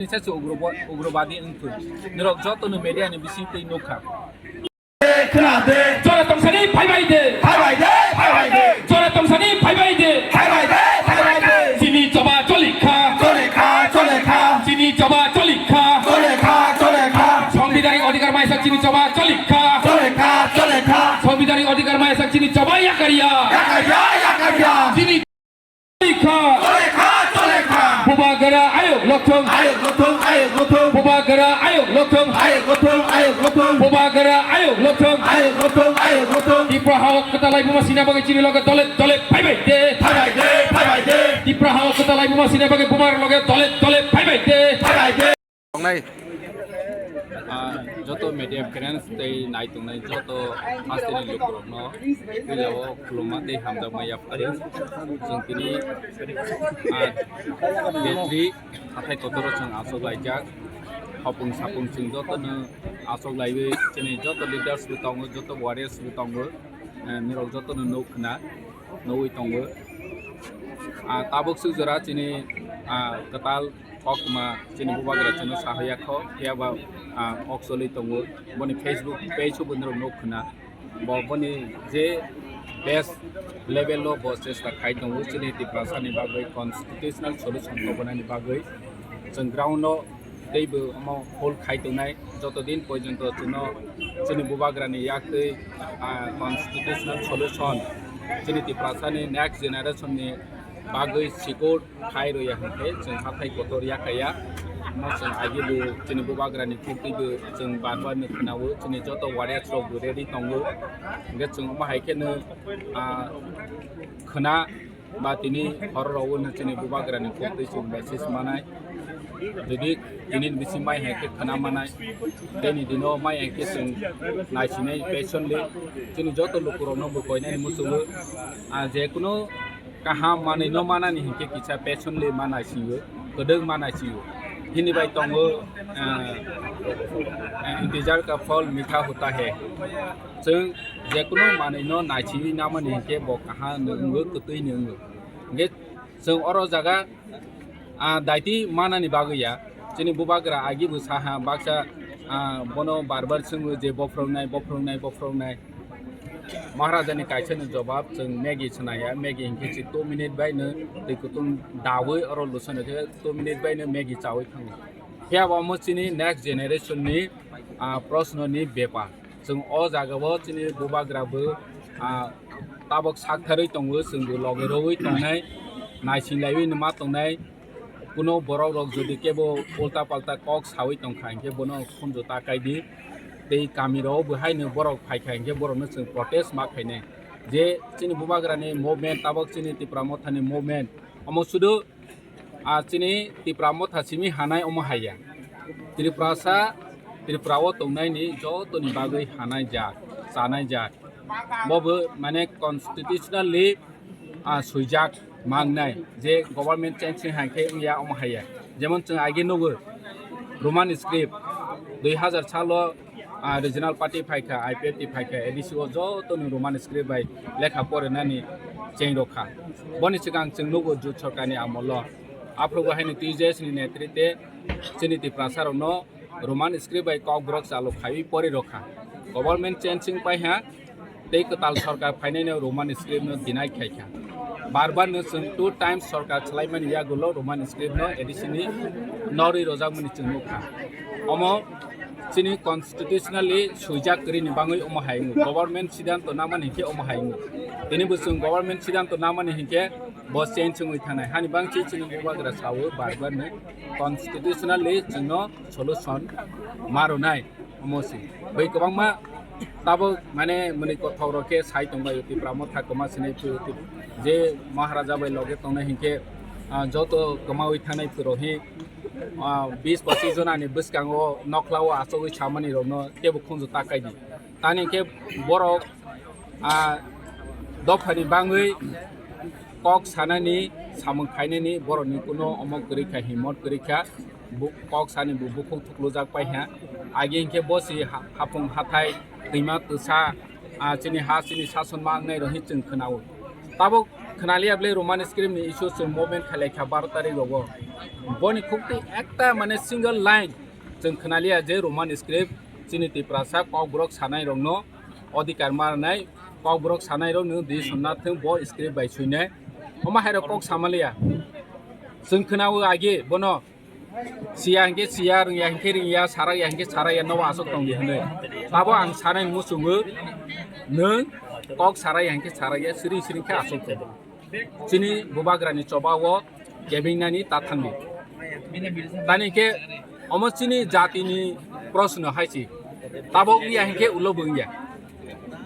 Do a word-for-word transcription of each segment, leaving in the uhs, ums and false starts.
Nisa se ugrobo-, ugrobadi wngthwi. Norok jotono media ni bisingtwi nukha. Khna de. Jora tongsani phaibai de. Phaibai de, phaibai de. Jora tongsani phaibai de. Phaibai de, phaibai de. Chini choba cholikha. Cholikha, cholikha. Chini choba cholikha. Cholikha, cholikha. Songbidanik odhikar maisa chini choba cholikha. Cholikha, cholikha. Songbidanik odhikar maisa chini choba yakarya. Yakarya, yakarya. Chini Chole kha, chole kha, chole kha. Bubagra ayuk lokthung. Ayuk lokthung, ayuk lokthung. Bubagra ayuk lokthung. Ayuk lokthung, ayuk lokthung. Bubagra ayuk lokthung. Ayuk lokthung, ayuk lokthung. Tipra hao kwtalai buma sina bagwi chini loge dole dole phaibai de. Phaibai de, phaibai de. Tipra hao kwtalai buma sina bagwi bumar loge dole dole phaibai de. Phaibai de. Tongnai. Ah, joto media friends tei nai tongnai joto hasteni lukurokno puilao khulumma tei hamjakma yapharwi. Chwng tini, ah, Betri hathai kotoro chwng achuk laijak. Hopung sapung chwng jotono achuk laiwi chini joto leaders bo tongo, joto warriors bo tongo. Eh, norok jotono nuk khna, nugwi tongo. Ah, tabuk swk jora chini, ah, kwtal koktwma chini bubagra chwngno sahoya kho, phiya ba, ah, kok choli tongo. Boni Facebook page o bo norok nuk khna. Bo boni je best level o bo chesta khai tongo chini Tiprasani bagwi constitutional solution lobonani bagwi. Chwng ground o teibo omo hold khai tongnai joto din porjonto chwngno chini bubagrani yaktwi, ah, constitutional solution chini Tiprasani next generation ni bagwi secure khai rwya hwnkhe chwng hathai kotor yakaya. Omo chwng agebo chini bubagrani khuktwibo chwng bar bar no khwnao, chini joto warriors rok bo ready tongo. Hwnkhe chwng omo hai kheno, ah, khwna ba tini horo rogo no chini bubagrani khuktwi chwng message manai. Jodi tini ni bising mai hai khe khwna manai, tini dino mai hai khe chwng naisinai patiently chini joto lukurokno bo koinani muchungo. Ah, jekunu kaham manwi no manani hinkhe kisa patiently ma naisingo, kwdwk ma naisingo. Hini bai tongo, ah, ah, intezar ka phal mitha hota hai. Chwng jekunu manwi no naichigwi namani hinkhe bo kaham no wngo, kwtwi no wngo. Hinkhe chwng oro jaga, ah, daiti manani bagwi ya. Chini bubagra agi bo saha baksa, ah, bono bar bar swngo je bophrongnai, bophrongnai, bophrongnai. Maharajani kaisa ni jobab chwng Maggi swnaya, Maggi hinkhe chi two minute bai no twi kutung dawi oro lusano khe two minute bai no Maggi chawi thango. Phiya bo omo chini next generation ni, ah, proshno ni bepar. Chwng o jaga o chini bubagra bo, ah, tabok saktharwi tongo, chwng bo loge rogwi tongnai, naising laiwi no ma tongnai. Kuno borok rok jodi kebo ulta palta kok sawi tongkha hinkhe bono khunju ta kai di. Tei kami rok bo haino borok phaikha hinkhe borokno chwng protest ma khainai. Je chini bubagrani movement, tabok chini Tipra Mothani movement, omo sudu, ah, chini Tipra Motha simi hanai omo haiya. Tiprasa, Tripura o tongnaini jotoni bagwi hanai jak, chanai jak. Bobo mane constitutionally, ah, swijak mangnai je government change se hai khe wngya omo haiya. Jemon chwng age nugo Roman script dui hazar salo, ah, regional party phaikha, I P F T phaikha, A D C o jotoni Roman script bai lekha porinani cheng rokha. Boni swkang chwng nugo jut sorkarni amolo. Aphuru bo haino T J S ni netrite chini Tiprasa rokno Roman script bai kokborok chalo khaiwi pori rokha. Government change wng paiha tei kwtal sorkar phainaino Roman script no deny khaikha. Bar bar no chwng two times sorkar chwlaimani yagulo Roman script no A D C ni norwi rojakmani chwng nukha. Omo chini constitutionally swijak kwrwini bangwi omo hai wngo. Government sidanto namani hinkhe omo hai wngo. Tini bo chwng government sidanto namani hinkhe bo change wngwi thangnai. Hani bangchi chini bubagra sao bar bar no constitutionally chwngno solution ma rwnai. Omo se bai kwbangma tabuk mane mwnwi kothok rok khe sai tongbai Tipra Motha kwma sinai phuru Tip-, je Maharaja bai loge tongnai hinkhe, ah, joto kwmawi thanai phuru hi, ah, bis pochis jona ni bwskango nokhlao achugwi samani rokno teibo khunju ta kai di. Tani hinkhe borok, ah, dophani bangwi kok sanani, samung khainani borokni kuno omo kwrwi kha, himot kwrwi kha, bu-, kok sani bo bukhuk thuklujak pai ha. Age hinkhe bo si ha-, hapung hathai, twima twsa, ah, chini ha chini sason ma wngnai rok hi chwng khwnao. Tabuk Khwnaliya bwle Roman script ni issue chwng movement khailai kha baro tarik rogo. Boni khukti ekta mane single line chwng khwnaliya je Roman script chini Tiprasa kokborok sanai rokno odhikar manai, kokborok sanai rokno di sonna thung bo script bai suinai. Omo hai rok kok samaliya. Chwng khwnao agi bono siya hinkhe siya, rwngya hinkhe rwngya, sarakya hinkhe sarakya, nobo aswk tongdi hwnwi. Tabo ang sanai muchungo, nwng kok sarakya hinkhe sarakya, siring siring khe aswk tong. Chini bubagrani choba o kebingnani ta thangdi. Tani khe omo chini jatini proshno hai se. Tabo wngya hinkhe ulo bo wngya.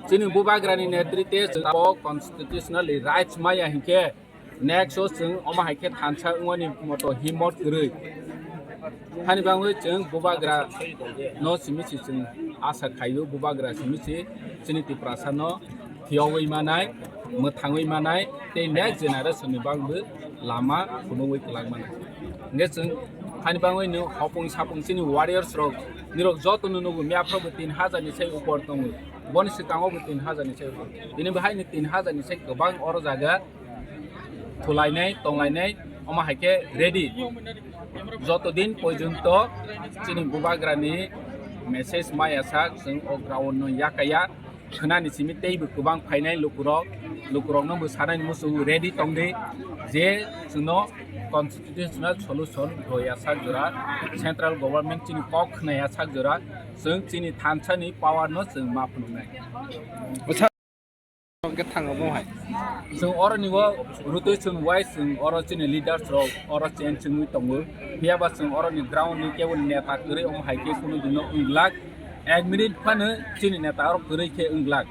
Chini bubagrani netritwe chwng tabo constitutionally rights maya hinkhe next o chwng omo hai khe thansa wngmani moto himot kwrwi. Hani bangwi chwng bubagra no simi se chwng asa khaio, bubagra simi se chini Tiprasa no thiyogwi manai, mwthangwi manai, tei next generation ni bagwi lama phunugwi kwlak manai. Hingkhe chwng hani bangwi no hopung sapung chini warriors rok, nirok joto no nugo, miyaphro bo tin hajar ni sai upor tongo, boni swkango bo tin hajar ni sai upor. Bini bahai ni tin hajar ni sai kwbang oro jaga thulainai, tonglainai, omo hai khe ready. Joto din porjonto chini bubagrani message maya sak, chwng o ground no yakaya, khwnani simi teibo kwbang phainai lukurok, lukurokno bo sanai muchungo ready tongdi, je chwngno constitutional solution roya sak jora, central government chini kok khwnaya sak jora, chwng chini thansani power no chwng ma phunuknai. Hwnkhe thango bo hai. Chwng oroni o rotation wise chwng oro chini leaders rok oro change wngwi tongo. Phiya ba chwng oroni ground ni kebo neta kwrwi omo hai khe kunu dino wng glak. Ek minute phano chini neta oro kwrwi khe wng glak.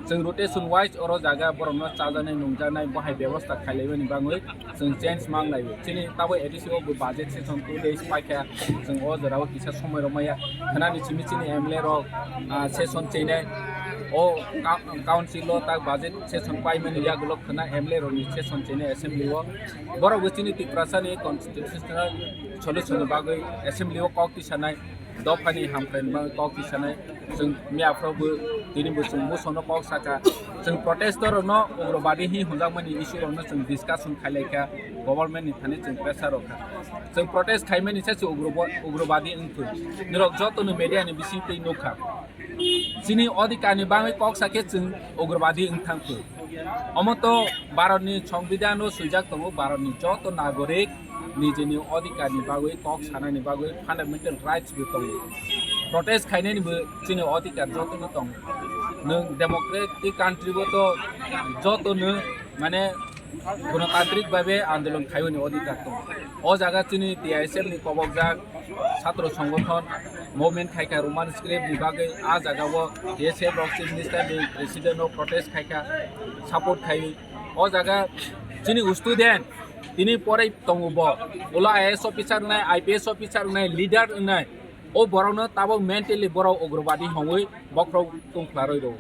Chwng rotation wise oro jaga borokno chajaknai nungjaknai bo hai bebosta khailaimani bagwi chwng change mang laio. Chini tabuk A D C o bo budget session two days paikha, chwng o jorao kisa somoi rwmaya. Khwnani simi chini M L A rok, ah, session chenai. O ka-, council o tak budget session paimani yagulo khwna M L A rokni session chenai assembly o. Borok bo chini Tiprasa ni constitutional solution ni bagwi assembly o kok tisanai. Dophani hamkrai ni bagwi kok tisanai. Chwng miyaphro bo tini bo chwng musono kok saka. Chwng protestor rokno ugrobadi hi hwnjakmani issue rokno chwng discussion khailaikha, government ni thani chwng pressure rokha. Chwng protest khaimani se chwng ugrobo-, ugrobadi wngthwi. Nirok jotono media ni bisingtwi nukha. Chini odhikar ni bagwi kok sakhe chwng ugrobadi wngthangthwi. Omo to Bharat ni Songbidan o swijak tongo, Bharat ni joto nagorik nijini odhikar ni bagwi kok sanani bagwi fundamental rights bo tongo. Protest khainani bo chini odhikar jotono tongo. Nwng democratic country bo to jotono mane gonotantrik bhabe andolon khaiwini odhikar tongo. O jaga chini T I S F ni kobokjak satro songothon movement khaikha Roman script ni bagwi, a jaga o T S F rok chief minister ni president o protest khaikha, support khaiwi. O jaga chini student tini porai tongo bo, ulo I A S officer wngnai, I P S officer wngnai, leader wngnai. O borokno tabuk mentally borok ugrobadi hwnwi bokhorok tongphlarwi rwo.